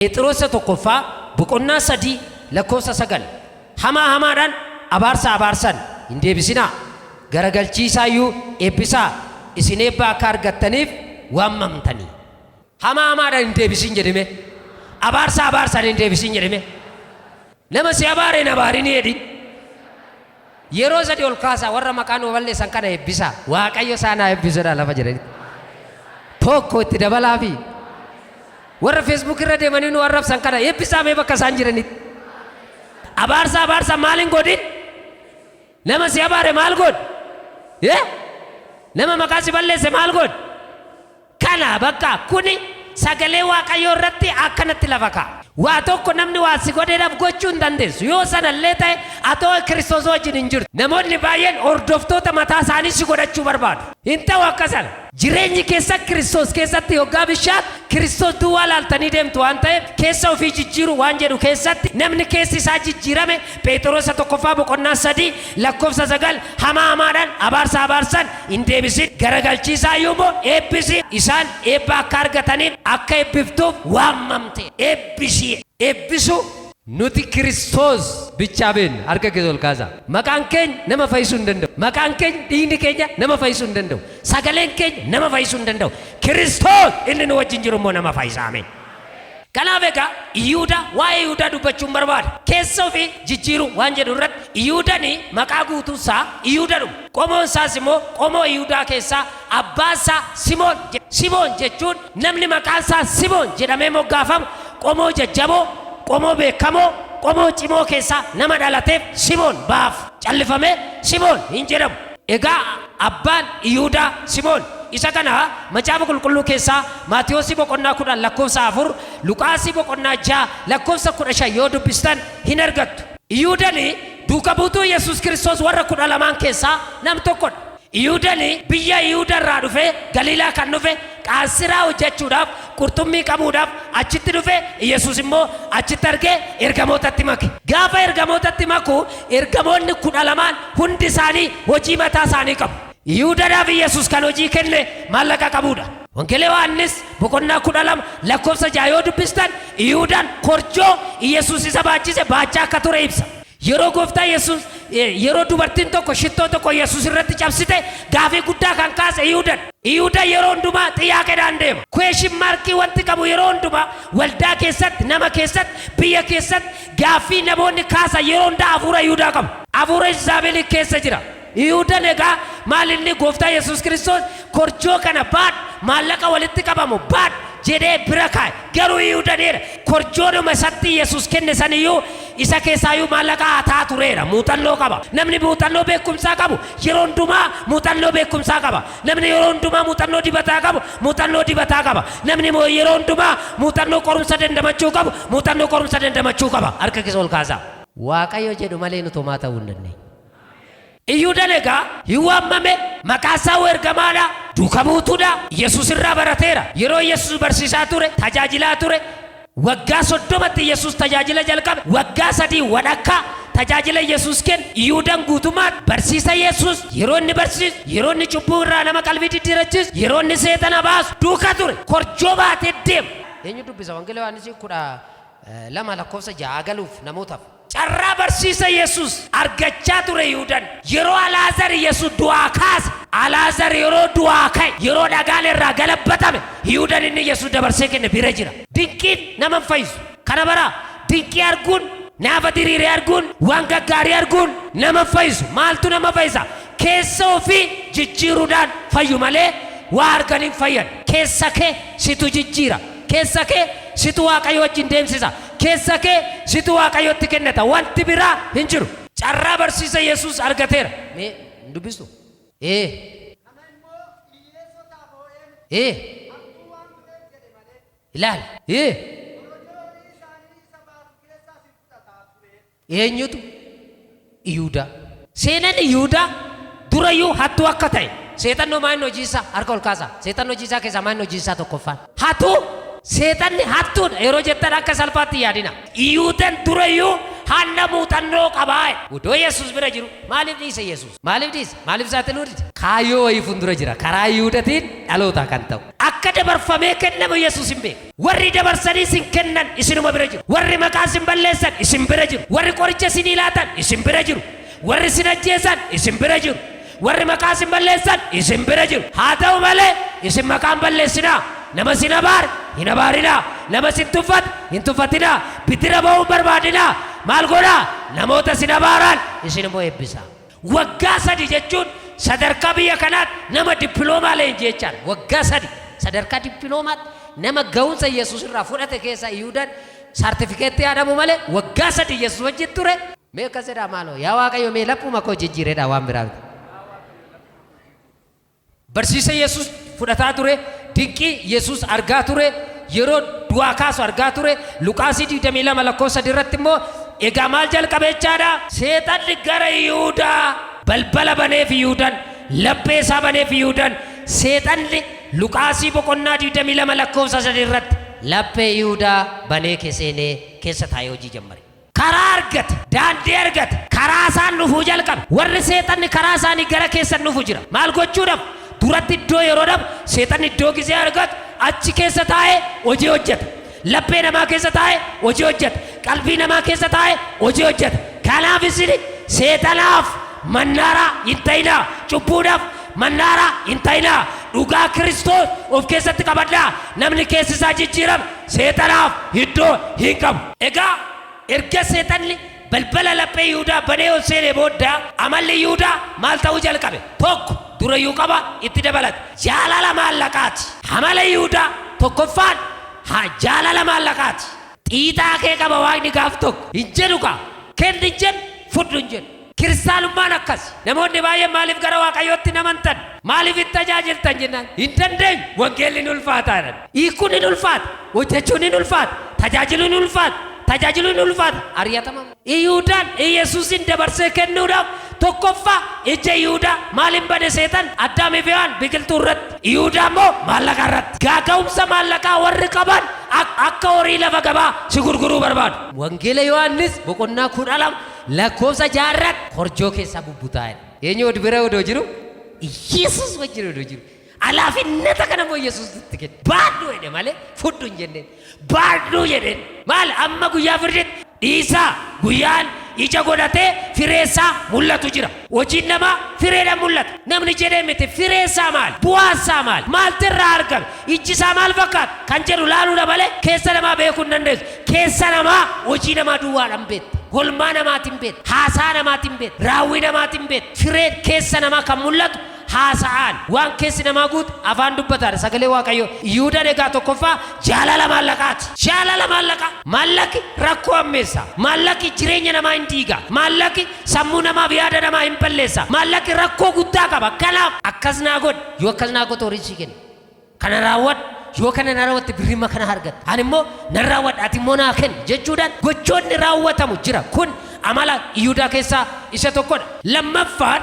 Pheexiroos isa tokkoffaa boqonnaa 3 lakkoofsa 9 Hamaa hamaadhaan, abaarsa abaarsaan hin deebisinaa, garagalchiisaa iyyuu eebbisaa, isin eebba akka argattaniif waammamtanii. Hamaa hamaadhaan hin deebisin jedhi mee. Abaarsa abaarsaan hin deebisin jedhi mee. Nama si abaare hin abaarinii jedhin. Yeroo sadi ol kaasaa warra maqaa nu balleessan kana eebbisaa. Waaqayyo isaan haa eebbisu jedhaa lafa jiranitti. Tokko itti dabalaafi. Warra Facebook irra deemanii nu arrabsan kana eebbisaa mee bakka isaan jiranitti. Abaarsa abaarsa maal hin godhin? Nama si abaare maal godhi? Eh? Nama maqaa si balleesse maal godhi? Kana bakka kuni sagalee Waaqayyoo irratti akkanatti lafa kaa'a. Waa tokko namni waa si godheedhaaf gochuu hin dandeessu. Yoo sana illee ta'e atoo Kiristoos wajjin hin jirtu. Namoonni baay'een hordoftoota mataa isaanii si godhachuu barbaadu. Hin ta'u akka sana. Jireenyi keessan Kiristoos keessatti yoggaa bishaatu Kiristoos duwwaa laaltanii deemtu waan ta'eef keessa ofii jijjiiruu waan jedhu keessatti namni keessi isaa jijjiirame Pheexiros isa tokkoffaa boqonnaa 3 lakkoofsa 9 hamaa hamaadhaan abaarsa abaarsan hin deebisin, garagalchiisaa iyyuu immoo eebbisi, isaan eebba akka argataniif akka eebbiftuuf waammamte. Eebbisi. Eebbisuu. Nuti Kiristoos bichaa beenna. Harka keessa ol kaasaa. Maqaan keenya nama fayyisuu hin danda'u. Maqaan keenya, dhiigni keenya nama fayyisuu hin danda'u. Sagaleen keenya nama fayyisuu hin danda'u. Kiristoos inni nu wajjin jiru immoo nama fayyisa. Ameen. Kanaaf egaa Yihudaa, waa'ee Yihudaa dubbachuun barbaada. Keessa ofii jijjiiruu waan jedhu irratti Yihudani maqaa guutuu isaa Yihudadhuma. Qomoon isaas immoo qomoo Yihudaa keessaa abbaan isaa Simoon jedhama. Simoon jechuun namni maqaan isaa Simoon jedhamee moggaafamu qomoo jajjaboo, qomoo beekamoo, qomoo cimoo keessaa nama dhalateef Simoon baaf callifamee Simoon hin jedhamu. Egaa abbaan Yihudaa Simoon. Isa kana Macaafa Qulqulluu keessaa Maatewosii boqonnaa 10 lakkoofsa 4, Luqaasii boqonnaa 6 lakkoofsa 15 yoo dubbistan hin argattu. Yihuudani duuka buutuu Yesuus Kiristoos warra 12n keessaa nam tokkodha. Yihuudani biyya Yihuuda irraa dhufee Galiilaa kan dhufe qaansiraa hojjechuudhaaf, qurxummii qabuudhaaf achitti dhufe, Yesuus immoo achitti argee ergamootatti make. Gaafa ergamootatti maku ergamoonni 12n hundi isaanii hojii mataa isaanii qabu. Yihuudadhaaf Yesuus kan hojii kenne maallaqa qabuudha. Wangeela Yohaannis boqonnaa 12 lakkoofsa 6 yoo dubbistan Yihuudaan korjoo Yesuus isa baachise baachaa akka ture ibsa. Yeroo gooftaa Yesuus yeroo dubartiin tokko shittoo tokko Yesuus irratti cabsite gaafii guddaa kan kaase Yihuudadha. Yihuudaan yeroo hundumaa xiyyaaqedhaan deema. Question markii wanti qabu yeroo hundumaa waldaa keessatti, nama keessatti, biyya keessatti gaaffii namoonni kaasan yeroo hundaa hafuura Yihuudaa qabu. Hafuura Izaabelii keessa jira. Yihuudan egaa maal inni gooftaa Yesuus Kiristoos korjoo kana baadhu maallaqa walitti qabamu baadhu jedhee bira kaa'e. Garuu Yihudan jedha korjoodhuma isatti Yesuus kenne saniyyuu isa keessaayyuu maallaqa hataa tureera. Muuxannoo qaba. Namni muuxannoo beekumsaa qabu yeroo hundumaa muuxannoo beekumsaa qaba. Namni yeroo hundumaa muuxannoo dibataa qabu muuxannoo dibataa qaba. Namni yeroo hundumaa muuxannoo qorumsa dandamachuu qabu muuxannoo qorumsa dandamachuu qaba. Harka keessa ol kaasaa. Waaqayyo jedhu malee nuti homaa ta'uu hin dandeenyu. Iyyuudan egaa hin waammame, maqaa isaa ergamaadha, duuka buutuudha, Yesuus irraa barateera. Yeroo Yesuus barsiisaa ture, tajaajilaa ture, waggaa 30tti Yesuus tajaajila jalqabe, waggaa sadii walakkaa tajaajila Yesuus kenne, Iyyuudan guutummaatti barsiisa Yesuus yeroo inni barsiisu, yeroo inni cubbuu irraa nama qalbii diddiirachiisu, yeroo inni seexana baasu duuka ture, korjoo baatee deema. Eenyu dubbisa Wangeela Yohaannis 12 lakkoofsa 6 haa galuuf namootaaf. Carraa barsiisa Yesus argachaa ture Yihudan. Yeroo Alaazar Yesus du'aa kaase, Alaazar yeroo du'aa ka'e, yeroo dhagaan irraa galabbatame, Yihudan inni Yesus dabarsee kenne bira jira. Dinqiin nama hin fayyisu. Kana baraa. Dinqii arguun, naafa diriire arguun, waan gaggaarii arguun nama hin fayyisu. Maaltu nama fayyisa? Keessa ofii jijjiiruudhaan fayyu malee waa arganii hin fayyan. Keessa kee situ jijjiira. Keessa kee situ Waaqayyo wajjin deemsisa. Keessa kee situ Waaqayyotti kennata. Wanti biraa hin jiru. Carraa barsiisa Yesuus argateera. Mee hin dubbistu? Ee. Kana immoo hiyyeessotaaf oo'ee miti, Ee. hamtuu waan tureef jedhe malee. Ilaali. Ee. Korojoo horii isaanii isa baatu keessaas in fudhata ture. Eenyutu? Iyihudaa. Seenan Iyihudaa durayyuu hattuu akka ta'e. Seexannoo maa inni hojii isaa? Harka ol kaasaa. Seexanni hojii isaa keessaa maa inni hojii isaa tokkoffaan? Hatuu. Seexanni hattuudha yeroo jettan akka salphaatti hin yaadina. Iyihudan durayyuu hanna muuxannoo qabaa. Udoo Yesuus bira jiru maaliif dhiise Yesuus? Maaliif dhiise? Maaliif saaxiluu dide? Kaayyoo wayii fuuldura jira. Karaa Iyihudatiin dhalootaa kan ta'u. Akka. Akka dabarfamee kennamu Yesuus hin beeku. Warri dabarsanii isin kennan isinuma bira jiru. Warri maqaa isin balleessan isin bira jiru. Warri qoricha isinii laatan isin bira jiru. Warri isin ajjeesan isin bira jiru. Warri maqaa isin balleessan isin bira jiru. Haa ta'u malee isin maqaa hin balleessinaa. Nama isin abaare hin abaarinaa. Nama isin tuffate hin tuffatinaa. Bitira ba'uu hin barbaadinaa. Maal godhaa? Namoota isin abaaran isin immoo eebbisaa. Waggaa 3 jechuun sadarkaa biyya kanaatti nama dippiloomaa leenji'e jechaadha. Waggaa 3 sadarkaa dippiloomaatti nama ga'umsa Yesuus irraa fudhate keessaa Yihuudaan saartifikeettii haa dhabu malee waggaa 3 Yesuus wajjin ture. Mee akkas jedhaa maaloo, yaa Waaqayyo mee laphuma koo jijjiiredhaa waan biraa miti. Barsiisa Yesuus fudhataa ture, dinqii Yesuus argaa ture, yeroo du'aa kaasu argaa ture. Luqaasii 22 lakkoofsa 3 irratti immoo egaa maal jalqabe jechaadha? Seexanni gara Yihuudaa balbala baneef Yihuudan, laphee isaa baneef Yihuudan. Seexanni Luqaasii boqonnaa 22 lakkoofsa 3 irratti laphee Yihuudaa banee seenee keessa taa'ee hojii jammare. Karaa argate, daandii argate, karaa isaan dhufuu jalqabe. Warri seexanni karaa isaanii gara keessan dhufu jira. Maal gochuudhaf? Duratti iddoo yeroo dhabu, seexanni iddoo gizee argatu achi keessa taa'ee hojii hojjeta. Laphee namaa keessa taa'ee hojii hojjeta. Qalbii namaa keessa taa'ee hojii hojjeta. Kanaaf isin seexanaaf mannaaraa hin ta'inaa. Cubbuudhaaf mannaaraa hin ta'inaa. Dhugaa Kiristoos of keessatti qabadhaa. Namni keessi isaa jijjiirame seexanaaf iddoo hin qabu. Egaa erga seexanni balbala laphee Yihudaa banee ol seenee booda amalli Yihudaa maal ta'uu jalqabe? Tokko durayyuu qaba itti dabalate. Jaalala maallaqaati. Amala Yihudaa tokkoffaan jaalala maallaqaati. Xiixaa kee qaba Waaqni gaaf tokko hin jedhu kaa. Kenni hin jedhu, fudhu hin jedhu. Kiristaanummaan akkasi. Namoonni baay'een maaliif gara Waaqayyootti hin amantan? Maaliif hin tajaajiltan jennaan hin dandeenyu. Wangeelli hin ulfaata jedhan. Hiikuun hin ulfaata. Hojjechuun hin ulfaata. Tajaajiluun hin ulfaata. Tajaajiluun hin ulfaata. Ari'atama. Yihuudaan Iyesuusin dabarsee kennuudhaaf tokkoffaa ija Yihuudaa maaliin bane seetan? Addaamii fi Hewaan biqiltuu irratti. Yihuudaa immoo maallaqa irratti. Gaaga'umsa maallaqaa warri qaban akka horii lafa gabaa si gurguruu barbaadu. Wangeela Yohaannis boqonnaa 12 lakkoofsa 6 irratti korjoo keessaa bubbutaa jedha. Eenyu od bira odoo jiru? Iyesuus wajjin odoo jiru. Alaafinnata kana immoo Yesuus itti kenne. Baadhu jedhe malee fudhu hin jenneen. Baadhu jedheen. Maal amma guyyaa firditti dhiisaa guyyaan ija godhatee fireessaa mul'atu jira. Hojiin namaa fireedhaan mul'ata. Namni jedhee miti fireessaa maal? Bu'aansaa maal? Maaltu irraa argame? Ijji isaa maal fakkaata? Kan jedhu laaluudha malee keessa namaa beekuu hin dandeessu. Keessa namaa hojii namaa duwwaadhaan beekta. Holmaa namaatiin beekta. Haasaa namaatiin beekta. Raawwii namaatiin beekta. Fireen keessa namaa kan mul'atu haasa'aan. Waan keessi namaa guute afaan dubbataadha. Sagalee Waaqayyoo. Yihuudaan egaa tokkoffaa jaalala maallaqaati. Jaalala maallaqaa. Maallaqi rakkoo hammeessa. Maallaqi jireenya namaa hin diiga. Maallaqi sammuu namaaf yaada namaa hin balleessa. Maallaqi rakkoo guddaa qaba. Kanaaf akkas naa godhi. Yoo akkas naa goote horii sii kenna. Kana raawwadhu. Yoo kana na raawwatte birrimma kana argatta. Ani immoo nan raawwadha ati immoo naa kenni jechuudhaan gochoonni raawwatamu jira. Kun amala Yihudaa keessaa isa tokkodha. Lammaffaan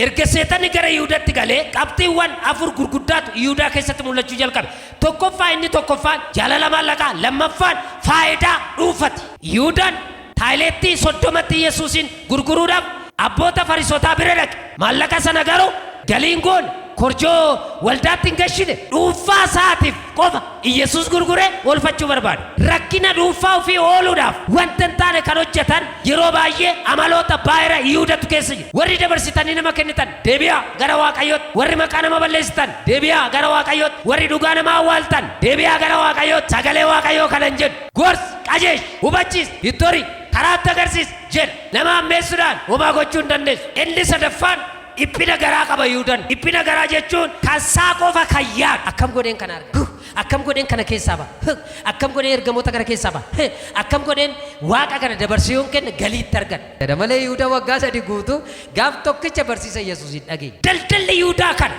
erga seexanni gara Yihudaatti galee qabxiiwwan afur gurguddaatu Yihudaa keessatti mul'achuu jalqabe. Tokkoffaa inni tokkoffaan jaalala maallaqaa, lammaffaan faayidaa dhuunfati. Yihudaan taayileettii 30tti Yesuusiin gurguruudhaaf abboota Fariisotaa bira dhaqe. Maallaqa sana garuu galii hin goone, korjoo waldaatti hin gashine. Dhuunfaa isaatiif qofa Iyyasuus gurguree oolfachuu barbaade. Rakkina dhuunfaa ofii ooluudhaaf wanta hin taane kan hojjetan yeroo baay'ee amaloota baay'eera Yihuudatu keessa jira. Warri dabarsitanii nama kennitan deebi'aa gara Waaqayyootti. Warri maqaa nama balleessitan deebi'aa gara Waaqayyootti. Warri dhugaa nama awwaaltan deebi'aa gara Waaqayyootti. Sagalee Waaqayyoo kana hin jedhu. Gorsi, qajeelchi, hubachiisi, itti hori, karaatti agarsiisi jedha. Nama hammeessuudhaan homaa gochuu hin dandeessu. Inni sadaffaan dhiphina garaa qaba Yihudan. Dhiphina garaa jechuun kan isaa qofa kan yaadu. Akkam godheen kana arga? Huh! Akkam godheen kana keessaa ba'a? Huh! Akkam godheen ergamoota kana keessaa ba'a? Huh! Akkam godheen Waaqa kana dabarsee yoon kenne galii itti argadha? Jedha malee Yihudan waggaa sadi guutuu gaaf tokkicha barsiisa Yesuus hin dhageenye. Daldalli Yihudaa kana.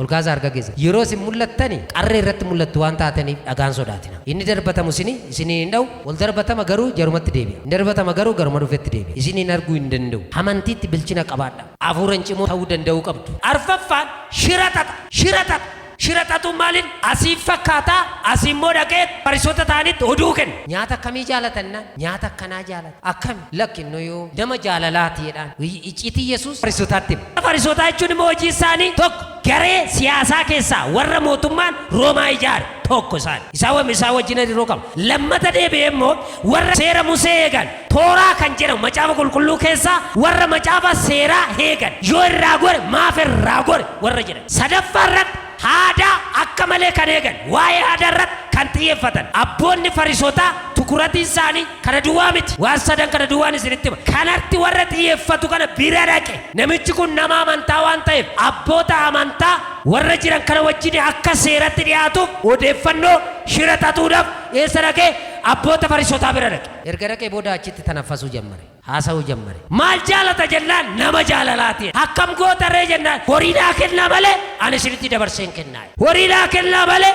Ol kaasaa harka keessan. Yeroo isin mul'attani qarree irratti mul'attu waan taataniif dhagaan sodaatina. Inni darbatamu isini, isiniin hin dha'u, ol darbatama garuu jarumatti deebi'a. In darbatama garuu garuma dhufetti deebi'a. Isiniin arguu hin danda'u. Amantiitti bilchina qabaadhaa. Hafuuran cimoo ta'uu danda'uu qabdu. Arfaffaan shira xaxa. Shira xaxa. Shira xaxuun maaliin asiin fakkaataa asii immoo dhaqee fariisota ta'anitti oduu kenna. Nyaata akkamii jaalatannaan nyaata akkanaa jaalata. Akkami lakki nuyuu nama jaalalaati jedhaan. Icciitii Yesuus fariisotaatti hima. Fariisotaa jechuun immoo hojii isaanii tokko garee siyaasaa keessaa warra mootummaan Roomaa ijaare tokko isaan. Isaan isaan wajjin hariiroo qabu. Lammata deebi'ee immoo warra seera Musee eegan Tooraa kan jedhamu macaafa qulqulluu keessaa warra macaafa seeraa eegan yoo irraa gore maaf irraa gore warra jedhan. Sadaffaa irratti aadaa akka malee kan eegan waa'ee aadaa irratti kan xiyyeeffatan abboonni fariisotaa tukuratiin isaanii kana duwwaa miti. Waan sadan kana duwwaan isinitti hima. Kanatti warra xiyyeeffatu kana bira dhaqe. Namichi kun nama amantaa waan ta'eef abboota amantaa warra jiran kana wajjin akka seeratti dhiyaatuuf odeeffannoo shira xaxuudhaaf eessa dhaqee abboota fariisotaa bira dhaqe. Erga dhaqee booda achitti tanaffasuu jammare. Haasa'uu jammare. Maal jaalata jennaan nama jaalalaati. Akkam goota ree jennaan horii naa kennaa malee ani isinitti dabarsee hin kennaa. Horii naa kennaa malee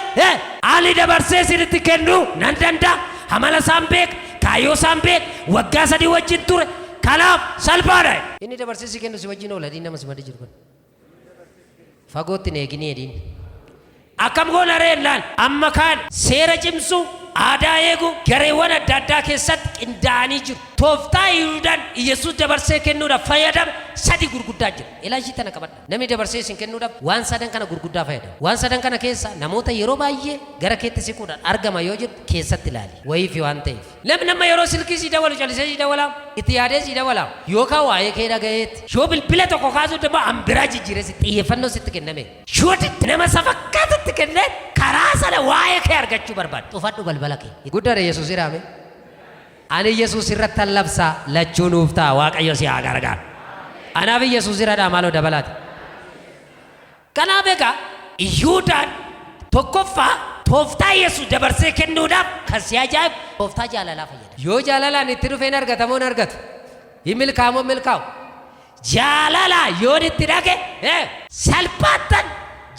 ani dabarsee isinitti kennuu nan danda'a. Amala isaan beeka, kaayyoo isaan beeka, waggaa 3 wajjin ture. Kanaaf salphaadha. Inni dabarsee si kennu si wajjin oola jedhiin nama si maddii jiru kana. Fagootti hin eeginii jedhiin. Akkam goona ree jennaan amma kaan seera cimsuu, aadaa eeguu gareewwan adda addaa keessatti qindaa'anii jiru. Tooftaa Yihuudaan Iyyasuus dabarsee kennuudhaaf fayyadame sadi gurguddaa jira. Ilaa ishii tana qabadha. Namni dabarsee isin kennuudhaaf waan sadan kana gurguddaa fayyadama. Waan sadan kana keessa namoota yeroo baay'ee gara keetti siquudhaan argama yoo jettu keessatti ilaali. Wayiifi waan ta'eef. Namni amma yeroo silkii sii dawalu calisee sii dawalaa? Itti yaadee sii dawalaa? Yookaan waa'ee kee dhaga'eetti? Yoo bilbila tokko kaasuu immoo an biraa jijjiiree si xiyyeeffannoo sitti kenname. Yoo didde nama isa fakkaatutti kennee karaa sana waa'ee kee argachuu barbaada. Cufadhu balbala kee. Guddaadha Yesuus jedhaa mee. Ani Yesuus irrattan labsa lachuu nuuf ta'a Waaqayyo si haa gargaaru. Anaaf Yesuus irradhaa maaloo dabalaati. Kanaaf egaa Yihuudaan tokkoffaa tooftaa Yesuus dabarsee kennuudhaaf kan si ajaa'ibu tooftaa jaalalaa fayyadama. Yoo jaalalaan itti dhufe hin argata moo hin argatu? Hin milkaa'a moo hin milkaa'u? Jaalala yoon itti dhaqe salphaattan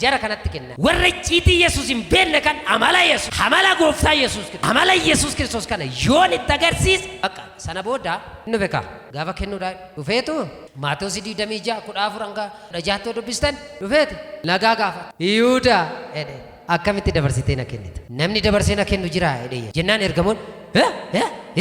jara kanatti kenna. Warra icciitii Yesuus hin beekne kan amala Yesuus, amala gooftaa Yesuus, amala Yesuus Kiristoos kana yoon itti agarsiise bakka sana booda hin dhufe kaa gaafa kennuudhaan dhufeetu Maatewos 26 14 hanga 16tti yoo dubbistan dhufeetu nagaa gaafate. Yihuudaa jedhe akkamitti dabarsitee na kennita? Namni dabarsee na kennu jiraa jedhe jennaan ergamoonni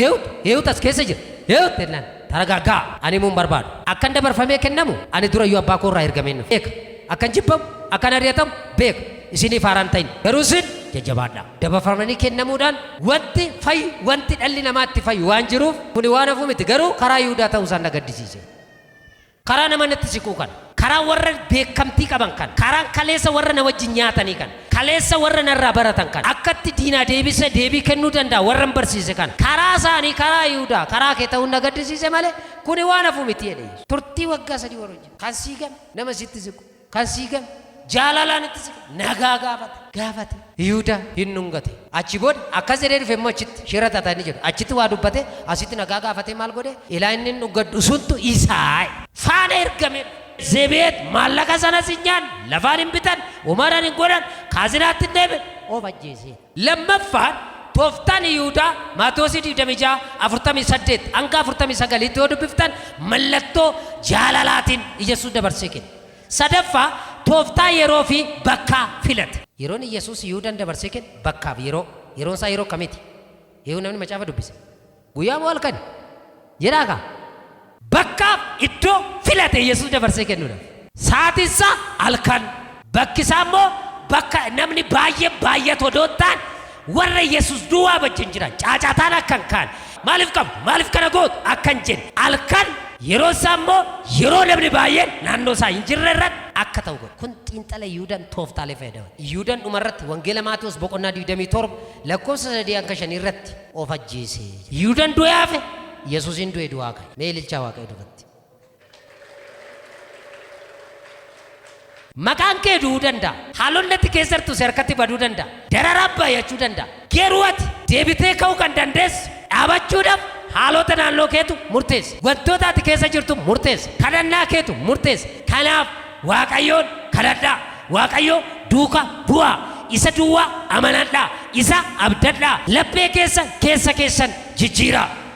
Eewutu eewutu as keessa jira eewutu jennaan taragaaggaa ani immoo hin barbaadu. Akkan dabarfamee kennamu ani durayyuu abbaa koo irraa ergameen dhufe beeka. Akkan jibbamu akkan ari'atamu beeka. Isiniif haaraan ta'in garuu isin jajjabaadhaa. Dabarfamanii kennamuudhaan wanti fayyu wanti dhalli namaa itti fayyu waan jiruuf kuni waan hafu miti garuu karaa Yihudaa ta'uu isaan na gaddisiise. Karaa nama natti siquu kana. Karaa warra beekamtii qaban kana. Karaan kaleessa warra na wajjin nyaatanii kana. Kaleessa warra narraa baratan kana. Akkatti diinaa deebisa deebii kennuu danda'a warran barsiise kana. Karaa isaanii karaa Yihudaa karaa kee ta'uun na gaddisiise malee kuni waan hafu miti jedhe Yesuus. Turtii waggaa 3 warra wajjin. Kan sii game nama sitti siqu. Kan sii game jaalalaan itti siqe nagaa gaafate gaafate. Yihudaa hin dhungate. Achi booda akkas jedhee dhufe immoo achitti shira xaxa inni jedhu achitti waa dubbate asitti nagaa gaafatee maal godhe ilaa inni hin dhungadhu suntu isaa faana ergame dhufe. Zebeet maallaqa sanas hin nyaanne lafaan hin bitan umaran hin godhan kaazinaatti hin deebi'e of ajjeesee. Lammaffaan tooftaan Yihudaa Maatewosii 26, 48 hanga 49tti yoo dubbiftan mallattoo jaalalaatiin Iyyasuus dabarsee kenne. Sadaffaa, tooftaa yeroo fi bakkaa filate. Yeroon Iyyasuus Yihuudaan dabarsee kenne bakkaaf yeroo. Yeroon isaa yeroo akkamiiti? Yehuu namni macaafa dubbise. Guyyaa moo halkani? Jedhaa kaa. Bakkaaf iddoo filate Iyyasuus dabarsee kennuudhaaf. Sa'aatiin isaa halkan. Bakki isaa immoo bakka namni baay'een baay'atu odoo hin taane warra Yesuus duwwaa wajjin jiran caacataan akka hin kaane maaliif qabdu maaliif kana gootu akka hin jenne halkan yeroo isaa immoo yeroo namni baay'een naannoo isaa hin jirre irratti akka ta'u godhe. Kun xiinxala Yihuudaan tooftaalee fayyadaman. Yihuudaan dhuma irratti Wangeela Maatewos boqonnaa 27 lakkoofsa 3 hanga 5 irratti of ajjeese. Yihuudaan du'ee hafe, Yesuusiin du'e du'aa ka'e. Mee ililchaa Waaqayyo duratti. Maqaan kee du'uu danda'a. Haalonni ati keessa jirtu si harkatti baduu danda'a. Dararaan baay'achuu danda'a. Garuu ati deebitee ka'uu kan dandeessu dhaabachuudhaaf haalota naannoo keetu murteessa. Wantoota ati keessa jirtu murteessa. Kadhannaa keetu murteessa. Kanaaf Waaqayyoon kadhadhaa. Waaqayyo duuka bu'aa. Isa duwwaa amanadhaa. Isa abdadhaa. Laphee keessan keessa keessan jijjiiraa.